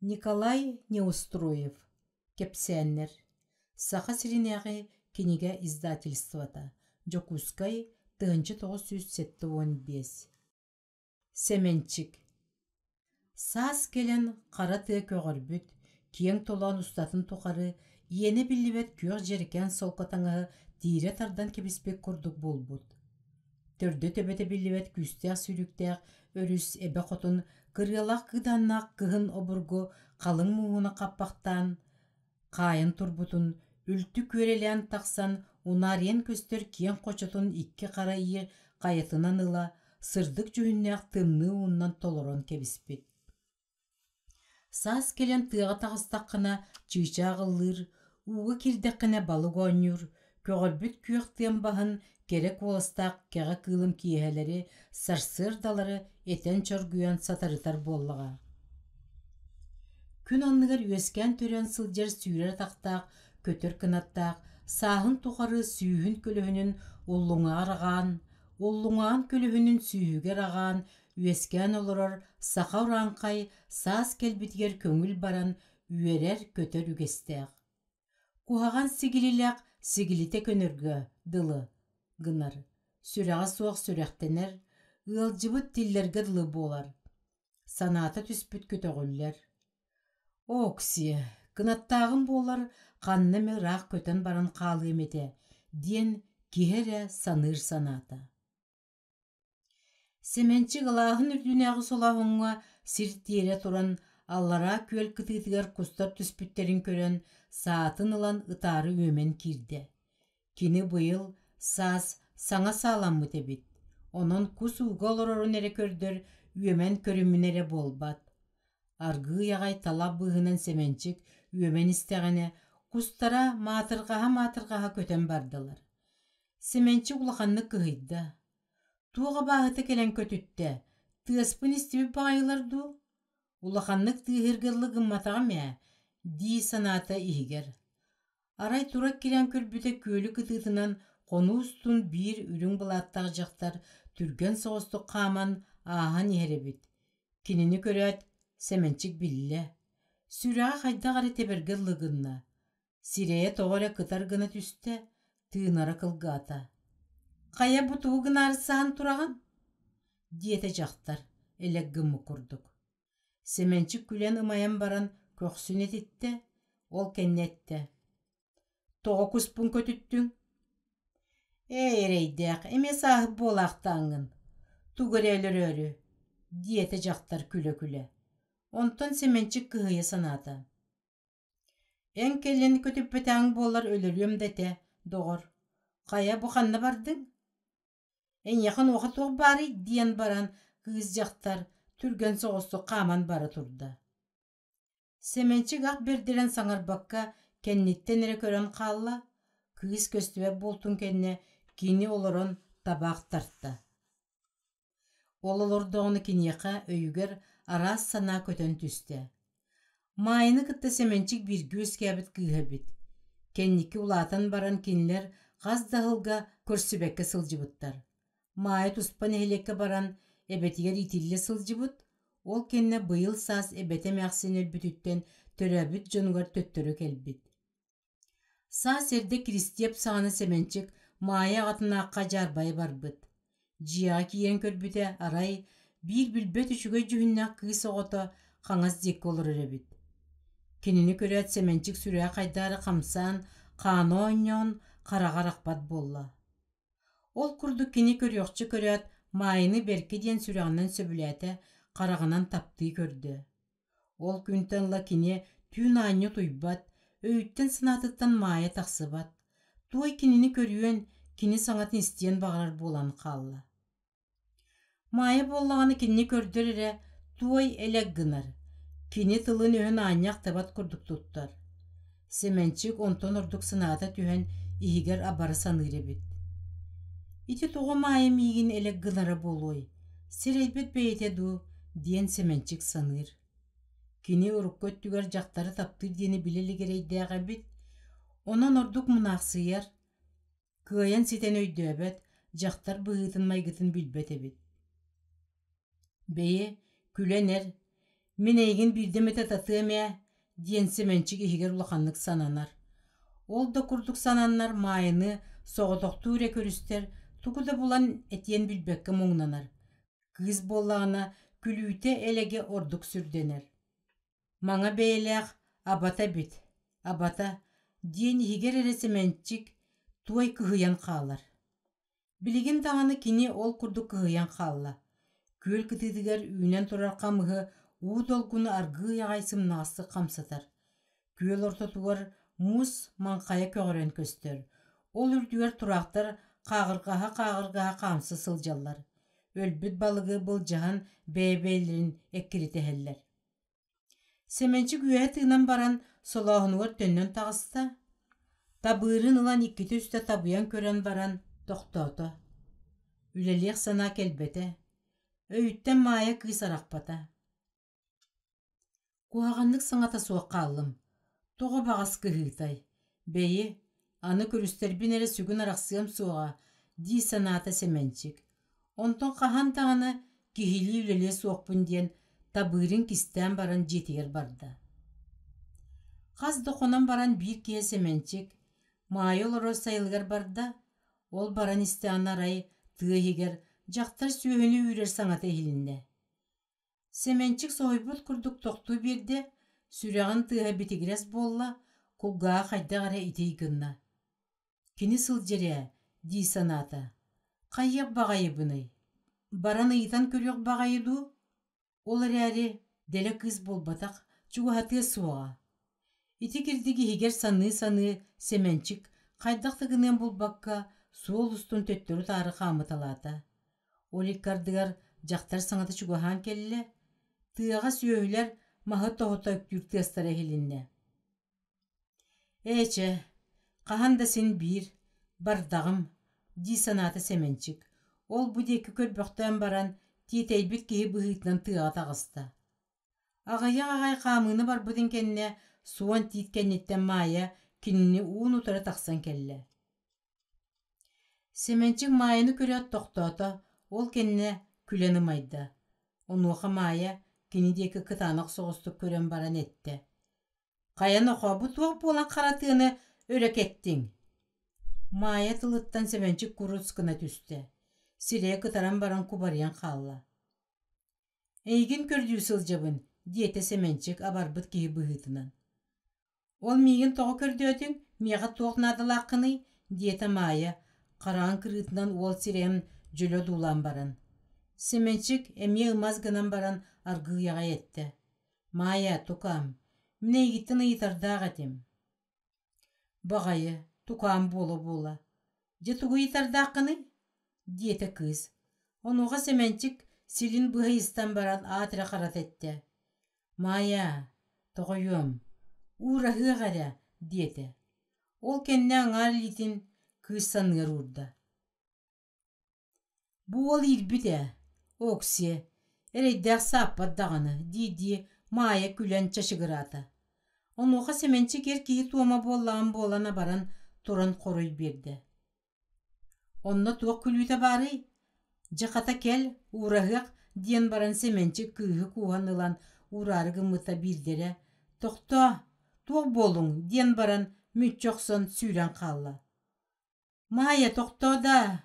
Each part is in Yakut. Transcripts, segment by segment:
Николай Неустроев Кэпсээннэр Саха сиринээҕи кинигэ издательствота Дьокуускай 1975 Сэмэнчик Саас кэлэн хара тыа көҕөрбүт, киэҥ толоон устатын тухары иэнэ биллибэт күөх дьэрикээн солко таҥаһы тиирэ тардан кэбиспит курдук буолбут. Төрдө-төбөтө биллибэт күүстээх сүүрүктээх өрүс эбэ хотун кырыалаах кыыдааннаах кыһын обургу халыҥ мууһуна хаппахтаан, хаайан турбутун үлтү күөрэлээн тахсан унаарыйан көстөр киэҥ хочотун икки хара ийэ хайатынан ыла сырдык дьүһүннээх тымныы ууннан толорон кэбиспит. Саас кэлэн тыаҕа таҕыстаххына чыычаах ыллыыр, ууга киирдэххинэ балык оонньуур, көҕөрбүт күөх тыам баһын кэрэ куоластаах кэҕэ кыылым киэһэлэри, сарсыардалары этэн чоргуйан сатарытар буоллаҕа. Күн анныгар үөскээн төрөөн сылдьар сүүрэр атахтаах, көтөр кынаттаах, сааһын тухары сүүһүн көлөһүнүн уллуҥаҕар аҕаан, уллуҥаҕын көлөһүнүн сүүһүгэр аҕаан үөскээн олорор саха урааҥхай саас кэлбитигэр көҥүл баран үөрэр-көтөр үгэстээх. Куһаҕан сигилилээх сигилитэ көнөргө дылы гынар, сүрэҕэ суох сүрэхтэнэр, ыалдьыбыт тиллэргэ дылы буолар, санаата түспүт көтөҕүллэр. «Оксиэ, кынаттааҕым буолар ханна эмэ ыраах көтөн баран хаалыам этэ» диэн киһи эрэ саныыр санаата. Сэмэнчик алааһын үрдүнээҕи солооһуҥҥа сир тиэрэ туран аллараа күөл кытыытыгар кустар түспүттэрин көрөн саатын ылан ытаары үөмэн киирдэ. Кини быйыл саас саҥа сааламмыт эбит, онон кус ууга олорорун эрэ көрдөр үөмэн көрүмүнэ эрэ буолбат. Аргыый аҕай талах быыһынан Сэмэнчик үөмэн истэҕинэ, кустара маатырҕаһа-маатырҕаһа көтөн бардылар. Сэмэнчик улаханнык кыһыйда: «Туох абааһыта кэлэн көтүттэ, тыаспын истибит баҕайылар дуу? Улаханнык тыаһыырга дылы гымматаҕым ээ» дии санаата иһигэр. Арай тура киирэн көрбүтэ күөлү кытыытынан хонуу устун биир үрүҥ былааттаах дьахтар түргэн соҕустук хааман ааһан иһэр эбит. Кинини көрөөт, Сэмэнчик биллэ: сүрэҕэ хайдах эрэ тэбэргэ дылы гынна, Сирэйэ тоҕо эрэ кытар гына түстэ, тыынара кылгаата: «Хайа бу тугу гынаары саһан тураҕын?» диэтэ дьахтар, элэк гыммыт курдук. Сэмэнчик күлэн ымайан баран көхсүн этиттэ, ол кэннэ эттэ: «Тоҕо куспун көтүттүҥ?» «Ээ, эрэйдээх, эмиэ сааһыт буолаахтааҥҥын, тугу эрэ өлөрөөрү» диэтэ дьахтар күлэ-күлэ. Онтон Сэмэнчик кыһыйа санаата: Эн кэлин көтүппэтэҕиҥ буоллар өлөрүөм да этэ, доҕор. Хайа, бу ханна бардыҥ? Эйиэхэ онуоха туох баарый? диэн баран кыыс дьахтар түргэн соҕустук хааман бара турда. Сэмэнчик ах бэрдэрэн саҥарбакка кэнниттэн эрэ көрөн хаалла, кыыс көстүбэт буолтун кэннэ кини олорон табаах тарта. Ол олордоҕуна киниэхэ өйүгэр араас санаа көтөн түстэ. Маайаны кытта Сэмэнчик бииргэ үөскээбит кыыһа эбит. Кэнники улаатан баран кинилэр хас да ыһылга көрсүбэккэ сылдьыбыттар. Маайа туспа нэһилиэккэ баран эбэтигэр иитиллэ сылдьыбыт, ол кэннэ быйыл саас эбэтэ эмээхсин өлбүтүттэн төрөөбүт дьонугар төттөрү кэлбит. Саас эрдэ Киристиэп саҕана Сэмэнчик Маайа аҕатынаахха дьаарбайа барбыт. Дьиэҕэ киирэн көрбүтэ, арай, биир билбэт үчүгэй дьүһүннээх кыыс оҕото хаҥас диэки олорор эбит. Кинини көрөөт Сэмэнчик сүрэҕэ хайдаары хамсаан, хаана оонньоон, хараҕа арахпат буолла. Ол курдук кини көрүөхчэ көрөөт, Маайаны бэркэ диэн сүрэҕинэн сөбүлээтэ, хараҕынан таптыы көрдө. Ол күнтэн ыла кини түүн аанньа утуйбат, өйүттэн-санаатыттан Маайа тахсыбат, туой кинини көрүөн, кини саҥатын истиэн баҕарар буолан хаалла. Маайа буоллаҕына кинини көрдөр эрэ туой элэк гынар, кини тылын-өһүн аанньа ахтыбат курдук туттар. Сэмэнчик онтон ордук санаата түһэн иһигэр абара саныыр эбит. Ити тоҕо Маайа миигин элэк гынара буолуой, сирэйбит бэйэтэ дуу диэн Сэмэнчик саныыр. Кини урукку өттүгэр дьахтары таптыыр диэни билэ илик эрэйдээх эбит, онон ордук мунаахсыйар, кыайан ситэн өйдөөбөт, дьахтар быһыытын-майгытын билбэт эбит. Бэйэ, күлэн эр, Мин эйигин биирдэ эмэтэ татыам ээ диэн Сэмэнчик иһигэр улаханнык сананар. Ол да курдук сананнар Маайаны соҕотохтуу эрэ көрүстэр, тугу да булан этиэн билбэккэ муҥнанар. Кыыс буоллаҕына күлүүтэ-элэгэ ордук сүрдэнэр. Маҥа бэйэлээх абата эбит, абата диэн иһигэр эрэ Сэмэнчик туой кыһыйан хаалар. Билигин даҕаны кини ол курдук кыһыйан хаалла. Күөл кытыытыгар үүнэн турар хамыһы уу долгуну аргыый аҕай сымнаҕастык хамсатар. Күөл ортотугар муус маҥхайа көҕөрөн көстөр. Ол үрдүгэр тураахтар хааҕырҕаһа-хааҕырҕаһа хаамса сылдьаллар. Өлбүт балыгы былдьаһан бэйэ-бэйэлэрин эккиритэһэллэр. Сэмэнчик үөһэ тыынан баран солооһунугар төннөн таҕыста, табыырын ылан иккитэ-үстэ табыйан көрөн баран тохтоото. Үлэлиэх санаа кэлбэтэ, өйүттэн Маайа кыыс арахпата. Куһаҕаннык саҥата суох хааллым, тоҕо баҕас кыһыытай, бэйи, аны көрүстэрбин эрэ сүгүн арахсыам суоҕа дии санаата Сэмэнчик. Онтон хаһан даҕаны киһилии үлэлиэ суохпун диэн табыырын кистээн баран дьиэтигэр барда. Хас да хонон баран биир киһи Сэмэнчик Маайа олорор сайылыгар барда. Ол баран истэҕинэ арай тыа иһигэр дьахтар сүөһүнү үүрэр саҥата иһилиннэ. Сэмэнчик соһуйбут курдук тохтуу биэрдэ, сүрэҕин тыаһа битигирэс буолла, кулгааҕа хайдах эрэ итий гынна. Кини сылдьар ээ дии санаата. Хайыах баҕайыбыный? Баран ыйытан көрүөх баҕайы дуу? Ол эрээри дэлэ кыыс буолбатах, чугаһатыа суоҕа. Ити кирдик иһигэр саныы-саныы Сэмэнчик хайдах да гыныан булбакка суол устун төттөрү-таары хаамыталаата. Ол икки ардыгар дьахтар саҥата чугаһаан кэллэ, тыаҕа сүөһүлэр маһы тоһута үктүүр тыастара иһилиннэ. Ээ чэ, хаһан да син биир, бардаҕым, дии санаата Сэмэнчик. Ол-бу диэки көрбөхтөөн баран, тиэтэйбит киһи быһыытынан тыаҕа таҕыста. Аҕыйах аҕай хаамыыны барбытын кэннэ суон тиит кэнниттэн Маайа кинини уун-утары тахсан кэллэ. Сэмэнчик Маайаны көрөөт тохтоото, ол кэннэ күлэн ымайда. Онуоха Маайа кини диэки кытаанах соҕустук көрөн баран эттэ: «Хайа нохоо, бу туох буолан хара тыаны өрө кэттиҥ?» Маайа тылыттан Сэмэнчик курус гына түстэ, сирэйэ кытаран баран кубарыйан хаалла. «Эйигин көрдүү сылдьабын», диэтэ Сэмэнчик абарбыт киһи быһыытынан. «Ол миигин тоҕо көрдөөтүҥ, миэхэ туох наадалааххыный?» диэтэ Маайа, хараҕын кырыытынан уол сирэйин дьөлө одуулаан баран. Сэмэнчик эмиэ ымас гынан баран аргыый аҕай эттэ: «Маайа, тукаам, мин эйигиттэн ыйытардаах этим». «Баҕайы, тукаам буола-буола, дьэ тугу ыйытардааххыный?» диэтэ кыыс. Онуоха Сэмэнчик силин быһа истэн баран аат эрэ харата эттэ: «Маайа, тоҕойуом, уураһыах эрэ» диэтэ. Ол кэннэ аҥаар илиитин кыыс санныгар уурда. Бу уол иирбит ээ, Оксиэ, эрэйдээх сааппат даҕаны дии-дии Маайа күлэн чачыгыраата. Онуоха Сэмэнчик эр киһи туома буоллаҕын буолан абаран туран хоруй биэрдэ. Онно туох күлүүтэ баарый? Дьэ хата кэл, уураһыах диэн баран Сэмэнчик кыыһы кууһан ылан уураары гыммыта биирдэрэ «Тохтоо, туох буолуҥ?» диэн баран мүччү охсон сүүрэн хаалла. «Маайа, тохтоо даа,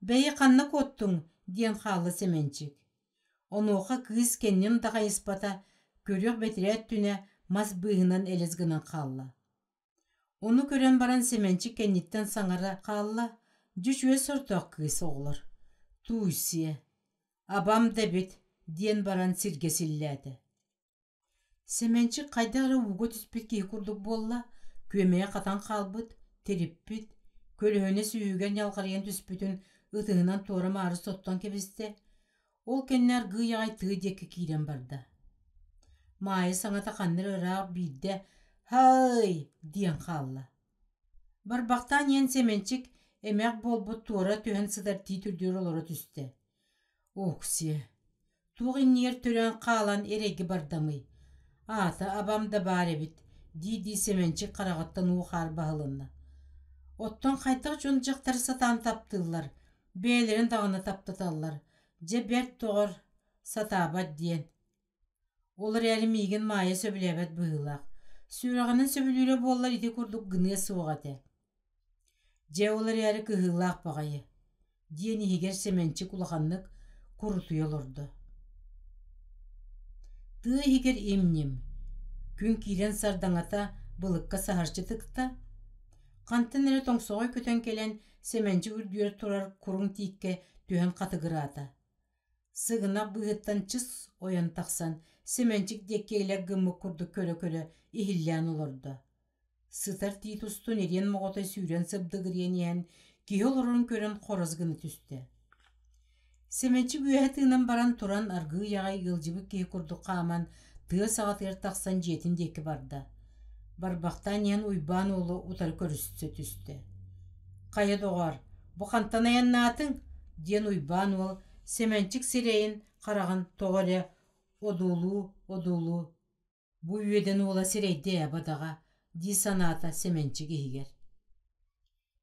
бэйи ханна куоттуҥ?» диэн хаалла Сэмэнчик. Онуоха кыыс кэннин да хайыспата, көрүөх бэтирээ өттүнэ мас быыһынан элэс гынан хаалла. Ону көрөн баран Сэмэнчик кэнниттэн саҥара хаалла: «Дьэ үчүгэй сордоох кыыс оҕолор, тууй-сиэ, абам да эбит» диэн баран сиргэ силлээтэ. Сэмэнчик хайдах эрэ ууга түспүт киһи курдук буолла, күөмэйэ хатан хаалбыт, тириппит, көлөһүнэ сүүһүгэр ньалҕарыйан түспүтүн ытыһынан туора-маары соттон кэбистэ, ол кэннэ аргыый аҕай тыа диэки киирэн барда. Маайа саҥата ханна эрэ ыраах биирдэ «Һай!» диэн хаалла. Барбахтаан иһэн Сэмэнчик эмэх буолбут туора түһэн сытар тиит үрдүгэр олоро түстэ. Оксиэ, туох иннигэр төрөөн хаалан эрэйгэ бардамый? Аата абам да баар эбит, дии-дии Сэмэнчик хараҕыттан уу-хаар баһылынна. Оттон хайдах дьон дьахтары сатаан таптыыллар, бэйэлэрин даҕаны таптаталлар, дьэ бэрт доҕор, сатаабат диэн. Ол эрээри миигин Маайа сөбүлээбэт быһыылаах. Сүрэҕинэн сөбүлүүрэ буоллар ити курдук гыныа суох этэ. Дьэ ол эрээри кыһыылаах баҕайы, диэн иһигэр Сэмэнчик улаханнык курутуйа олордо. Тыа иһигэр им-ньим, күн киирэн сардаҥата былыкка саһарчы тыкта. Хантан эрэ тоҥсоҕой көтөн кэлэн Сэмэнчик үрдүгэр турар куруҥ тииккэ түһэн хатыгыраата. Сыгынах быыһыттан чыс ойон тахсан Сэмэнчик диэки элэк гыммыт курдук көрө-көрө иһиллээн олордо. Сытар тиит устун эриэн моҕотой сүүрэн сыбдыгырыйан иһэн киһи олорорун көрөн хорос гына түстэ. Сэмэнчик үөһэ тыынан баран туран аргыый аҕай ыалдьыбыт киһи курдук хааман тыа саҕатыгар тахсан дьиэтин диэки барда. Барбахтаан иһэн Уйбаан уолу утары көрүстэ түстэ. «Хайа доҕоор, бу хантан айаннаатыҥ?» диэн Уйбаан уол Сэмэнчик сирэйин хараҕын тоҕо эрэ одуулуу-одуулуу Бу үөдэн уола сирэйдээ бадаҕа дии санаата Сэмэнчик иһигэр.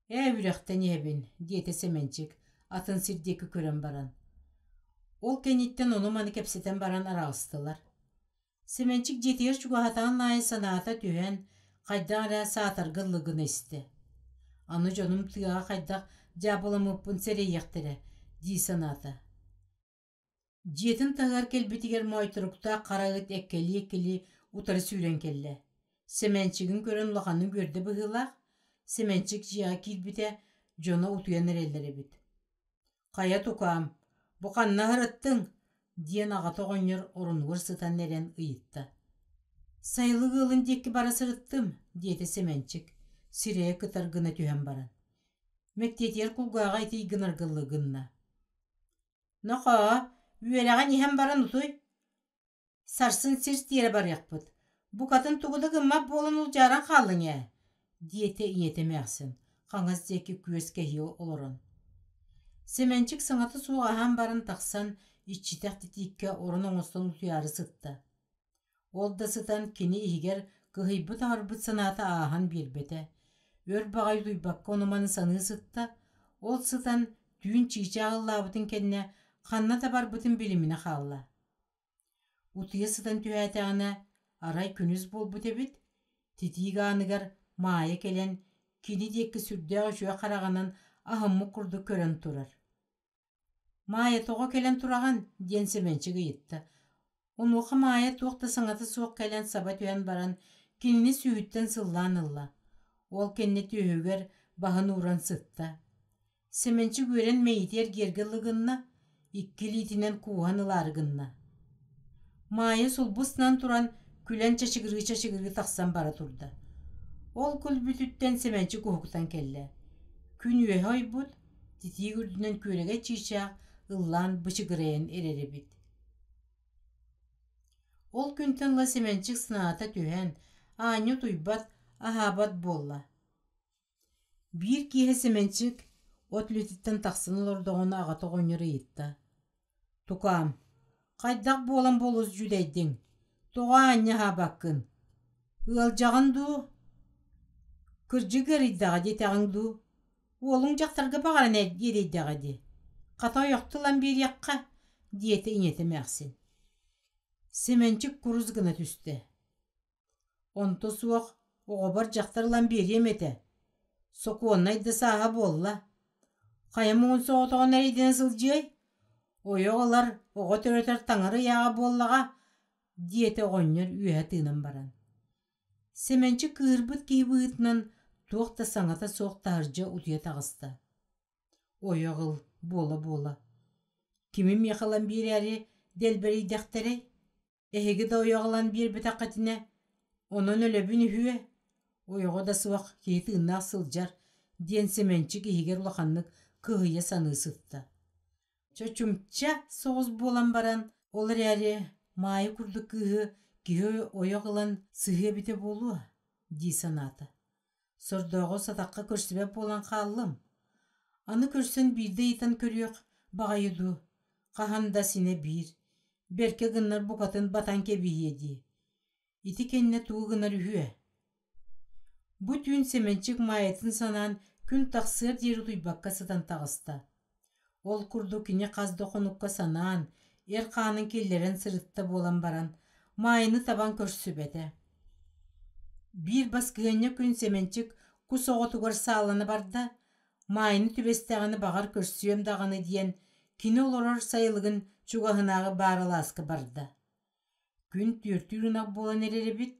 Ээ үрэхтэн иһэбин, диэтэ Сэмэнчик атын сир диэки көрөн баран. Ол кэнниттэн ону-маны кэпсэтэн баран араҕыстылар. Сэмэнчик дьиэтигэр чугаһатаҕын аайы санаата түһэн, хайдах эрэ саатарга ыллы гына истэ. Аны дьонум тыаҕа хайдах дьаабыламмыппын сэрэйиэхтэрэ дии санаата. Дьиэтин таһыгар кэлбитигэр моойторуктаах хара ыт эккэлии-эккэлии утары сүүрэн кэллэ. Сэмэнчигин көрөн улаханнык үөрдэ быһыылаах, Сэмэнчик дьиэҕэ киирбитэ, дьоно утуйан эрэллэр эбит. «Хайа тукаам, бу ханна сырыттыҥ?» диэн аҕата оҕонньор оронугар сытан эрэн ыйытта. «Сайылык ыалын диэки бара сырыттым», диэтэ Сэмэнчик, сирэйэ кытар гына түһэн баран. Мэктиэтигэр кулгааҕа итий гынарга гынна. Нохоо, үөрэҕин иһэн баран утуй. Сарсын сир тиэрэ барыахпыт. Букатын тугу да гыммат буолан улдьааран хааллыҥ ээ, диэтэ ийэтэ эмээхсин, хаҥас диэки күөс кэһии олорон. Сэмэнчик саҥата суох аһаан баран тахсан, иччитэх титииккэ орон оҥостон утуйаары сытта. Ол да сытан кини иһигэр кыһыйбыт-аһарбыт санаата ааһан биэрбэтэ. Өр баҕайы утуйбакка ону-маны саныы сытта, ол сытан түүн чыычаах ыллаабытын кэннэ ханна да барбытын билиминэ хаалла. Утуйа сытан түһээтэҕинэ, арай күнүс буолбут эбит, титиик ааныгар Маайа кэлэн кини диэки сүрдээх үчүгэй хараҕынан аһыммыт курдук көрөн турар. «Маайа, тоҕо кэлэн тураҕын?» диэн Сэмэнчик ыйытта. Онуоха Маайа туох да саҥата суох кэлэн саба түһэн баран, кинини сүүһүттэн сыллаан ылла. Ол кэннэ түөһүгэр баһын ууран сытта. Сэмэнчик үөрэн мэйиитэ эргиэргэ лыгынна, икки илиитинэн кууһан ылаары гынна. Маайа сулбустанан туран күлэн чачыгырыы-чачыгырыы тахсан бара турда. Ол күлбүтүттэн Сэмэнчик уһуктан кэллэ. Күн үөһэ ойбут, титиик үрдүнэн күөрэгэй чыычаах ыллаан бычыгырайан эрэр эбит. Ол күнтэн ыла Сэмэнчик санаата түһэн, аанньа утуйбат, аһаабат буолла. Биир киэһэ Сэмэнчик от үлэтиттэн тахсан олордоҕуна аҕата оҕонньор ыйытта: «Тукаам, хайдах буолан буолус дьүлэйдиҥ? Тоҕо аанньа аһаабаккын? Ыалдьаҕын дуу? Кырдьык ыарыйдаҕа диэтэҕиҥ дуу? Уолуҥ дьахтарга баҕаран эрэйдэҕэ дии, хата ойохто ылан биэриэххэ» диэтэ ийэтэ эмээхсин. Сэмэнчик курус гына түстэ. Онто суох оҕобор дьахтар ылан биэриэм этэ. Сокуоннай да сааһа буолла. Хайа муҥун соҕотоҕун эрэйдэнэ сылдьыай? Ойох ылар, оҕо төрөтөр таҥара ыйааҕа буоллаҕа, диэтэ оҕонньор үөһэ тыынан баран. Сэмэнчик кыыһырбыт киһи быһыытынан туох да саҥата суох таһырдьа утуйа таҕыста. Ойох ыл, буола-буола. Кими миэхэ ылан биэрээри дэлбэрийдэхтэрэй? Эһиги да ойох ылан биэрбэтэххитинэ, онон өлөбүн үһүө, ойоҕо да суох киһи тыыннаах сылдьар, диэн Сэмэнчик иһигэр улаханнык кыһыйа саныы сытта. Чочумча соҕус буолан баран, ол эрээри Маайа курдук кыыһы киһи ойох ылан сыһыа эбитэ буолуо дии санаата. Сордооҕу сатахха көрсүбэт буолан хааллым. Аны көрсөн биирдэ ыйытан көрүөх баҕайы дуу, хаһан да синэ биир, бэркэ гыннар букатын батан кэбиһиэ дии. Ити кэннэ тугу гынар үһүө? Бу түүн Сэмэнчик Маайатын санаан күн тахсыар диэри утуйбакка сытан таҕыста. Ол курдук кини хас да хонукка санаан, эр хаанын киллэрэн сырытта буолан баран, Маайаны табан көрсүбэтэ. Биир баскыһыанньа күн Сэмэнчик кус оҕотугар саалана барда, Маайаны түбэстэҕинэ баҕар көрсүөм даҕаны диэн кини олорор сайылыгын чугаһынааҕы баар алааска барда. Күн түөртүүр ынах буолан эрэр эбит,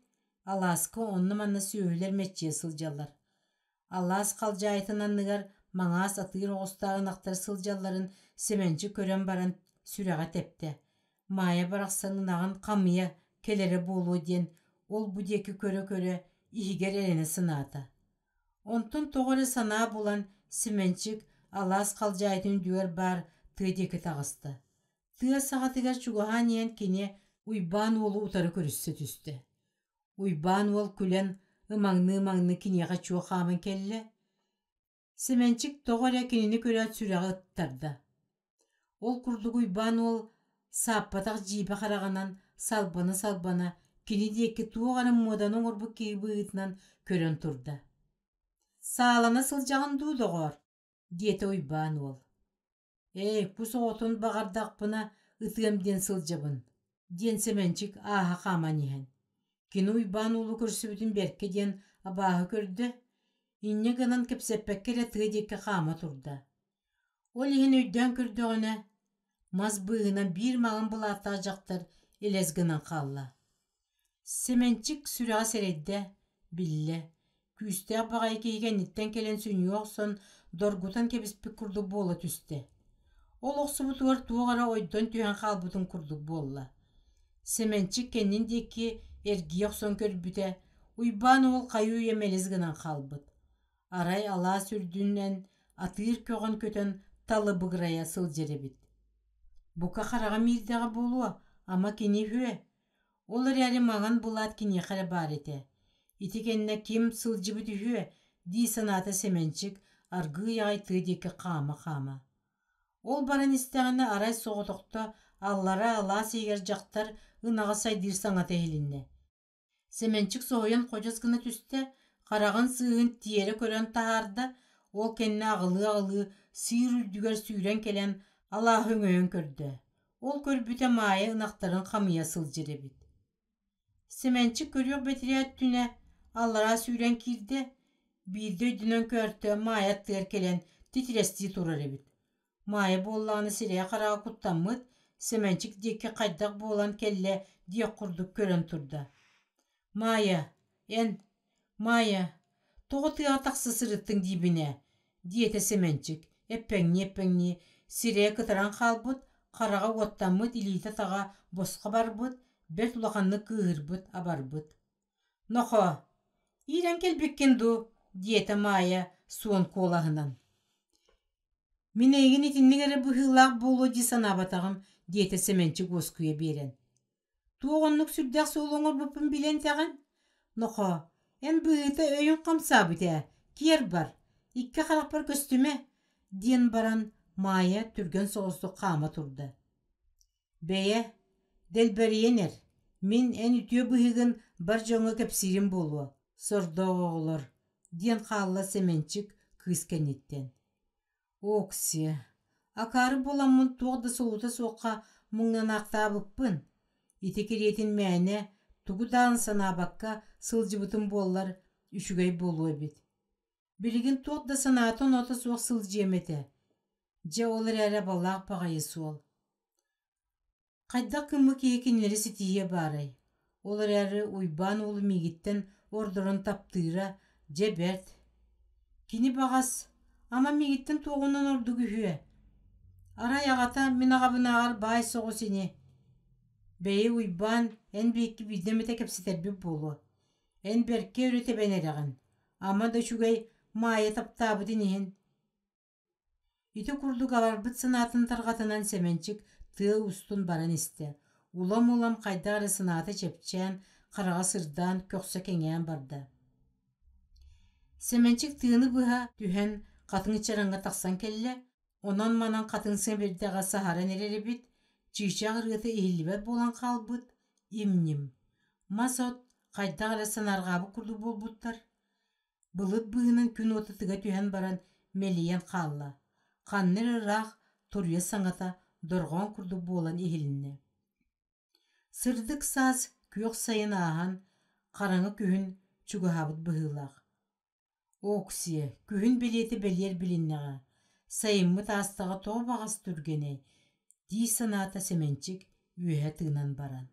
алааска онно-манна сүөһүлэр мэччийэ сылдьаллар. Алаас халдьаайытын анныгар маҥаас атыыр оҕустаах ынахтар сылдьалларын Сэмэнчик көрөн баран сүрэҕэ тэптэ. Маайа барахсан ынаҕын хамыйа кэлэрэ буолуо диэн ол-бу диэки көрө-көрө иһигэр эрэнэ санаата. Онтон тоҕо эрэ санаа булан Сэмэнчик алаас халдьаайытын үрдүгэр баар тыа диэки таҕыста. Тыа саҕатыгар чугаһаан иһэн кини Уйбаан уолу утары көрүстэ түстэ. Уйбаан уол күлэн ымаҥныы-ымаҥныы киниэхэ чуо хааман кэллэ. Сэмэнчик тоҕо эрэ кинини көрөөт сүрэҕэ ыттарда. Ол курдук Уйбаан уол сааппатах дьиибэ хараҕынан салбана-салбана кини диэки туох эрэ муоданы оҥорбут киһи быһыытынан көрөн турда. «Саалана сылдьаҕын дуу, доҕоор?» диэтэ Уйбаан уол. «Ээ, кус оҕотун баҕардахпына ытыам диэн сылдьабын», диэн Сэмэнчик ааһа хааман иһэн. Кини Уйбаан уолу көрсүбүтүн бэркэ диэн абааһы көрдө, инньэ гынан кэпсэппэккэ эрэ тыа диэки хаама турда. Ол иһин өйдөөн көрдөҕүнэ, мас быыһынан биир маҥан былааттаах дьахтар элэс гынан хаалла. Сэмэнчик сүрэҕэ сэрэйдэ, биллэ, күүстээх баҕайы киһи кэнниттэн кэлэн сүнньүө охсон, доргутан кэбиспит курдук буола түстэ. Ол охсубутугар туох эрэ ойдон түһэн хаалбытын курдук буолла. Сэмэнчик кэннин диэки эргийэ охсон көрбүтэ, Уйбаан уол хайыы-үйэ мэлис гынан хаалбыт. Арай алаас үрдүнэн атыыр көҕөн көтөн талыбыгырайа сылдьар эбит. Бука хараҕым иирдэҕэ буолуо, ама кини үһүө? Ол эрээри маҥан былаат киниэхэ эрэ баар этэ. Ити кэннэ ким сылдьыбыт үһүө дии санаата Сэмэнчик аргыый аҕай тыа диэки хаама-хаама. Ол баран истэҕинэ арай соҕотохто аллара алаас иһигэр дьахтар ынаҕа сайдыыр саҥата иһилиннэ. Сэмэнчик соһуйан ходьос гына түстэ, хараҕын сыыһын тиэрэ көрөн таһаарда, ол кэннэ аҕылыы-аҕылыы сыыр үрдүгэр сүүрэн кэлэн алааһы өҥөйөн көрдө. Ол көрбүтэ Маайа ынахтарын хамыйа сылдьар эбит. Сэмэнчик көрүөх бэтирээ өттүнэ аллараа сүүрэн киирдэ, биирдэ өйдөнөн көөртө Маайа аттыгар кэлэн титирэстии турар эбит. Маайа буоллаҕына сирэйэ-хараҕа куттаммыт, Сэмэнчик диэки хайдах буолан кэллэ диэх курдук көрөн турда. «Маайа, эн, Маайа, тоҕо тыаҕа тахса сырыттыҥ диибин ээ?» диэтэ Сэмэнчик, эппэҥнии-эппэҥнии, сирэйэ кытаран хаалбыт, хараҕа уоттаммыт, илиитэ-атаҕа босхо барбыт, бэрт улаханнык кыыһырбыт, абарбыт. «Нохоо, иирэн кэлбиккин дуу?» диэтэ Маайа суон куолаһынан. «Мин эйигин итинник эрэ быһыылаах буолуо дии санаабатаҕым», диэтэ Сэмэнчик уоскуйа биэрэн. «Туох оннук сүрдээх суолу оҥорбуппун билэн этэҕин? Нохоо, эн быһыыта өйүҥ хамсаабыт ээ, киэр бар, икки харахпар көстүмэ», диэн баран Маайа түргэн соҕустук хаама турда. «Бэйэ, дэлбэрийэн эр, мин эн үтүө быһыыгын бар дьоҥҥо кэпсиирим буолуо, сордоох оҕолор», диэн хаалла Сэмэнчик кыыс кэнниттэн. Оксиэ, акаары буоламмын туох да солуута суохха муҥнанаахтаабыппын, ити кириэтин мээнэ тугу даҕаны санаабакка сылдьыбытым буоллар үчүгэй буолуо эбит. Билигин туох да санаата-оноото суох сылдьыам этэ. Дьэ ол эрээри абалаах баҕайы суол. Хайдах гыммыт киһи кинилэри ситиһиэ баарай? Ол эрээри Уйбаан уолу миигиттэн ордорон таптыыра дьэ бэрт. Кини баҕас, ама миигиттэн туоҕунан ордук үһүө? Арай аҕата мин аҕабынааҕар баай соҕус ини. Бэйи Уйбаан, эн биһикки биирдэ эмэтэ кэпсэтэрбит буолуо. Эн бэркэ өрө тэбэн эрэҕин. Ама да үчүгэй Маайа таптаабытын иһин Ити курдук абарбыт санаатын тарҕатынан Сэмэнчик тыа устун баран истэ, улам-улам хайдах эрэ санаата чэпчээн, хараҕа сырдаан, көхсө кэҥээн барда. Сэмэнчик тыаны быһа түһэн хатыҥ чараҥҥа тахсан кэллэ, онон-манан хатыҥ сэбирдэҕэ саһаран эрэр эбит, чыычаах ырыата иһиллибэт буолан хаалбыт, им-ньим. Мас-от хайдах эрэ санаарҕаабыт курдук буолбуттар. Былыт быыһынан күн уота тыга түһэн баран мэлийэн хаалла, ханна эрэ ыраах туруйа саҥата дорҕоон курдук буолан иһилиннэ. Сырдык саас Күөх сайын ааһан, хараҥа күһүн чугаһаабыт быһыылаах. Ооксия, күһүн билиэтэ бэлиэр билиннэҕэ, сайыммыт аастаҕа тоҕо баҕас түргэнэй, дии санаата Сэмэнчик үөһэ тыынан баран.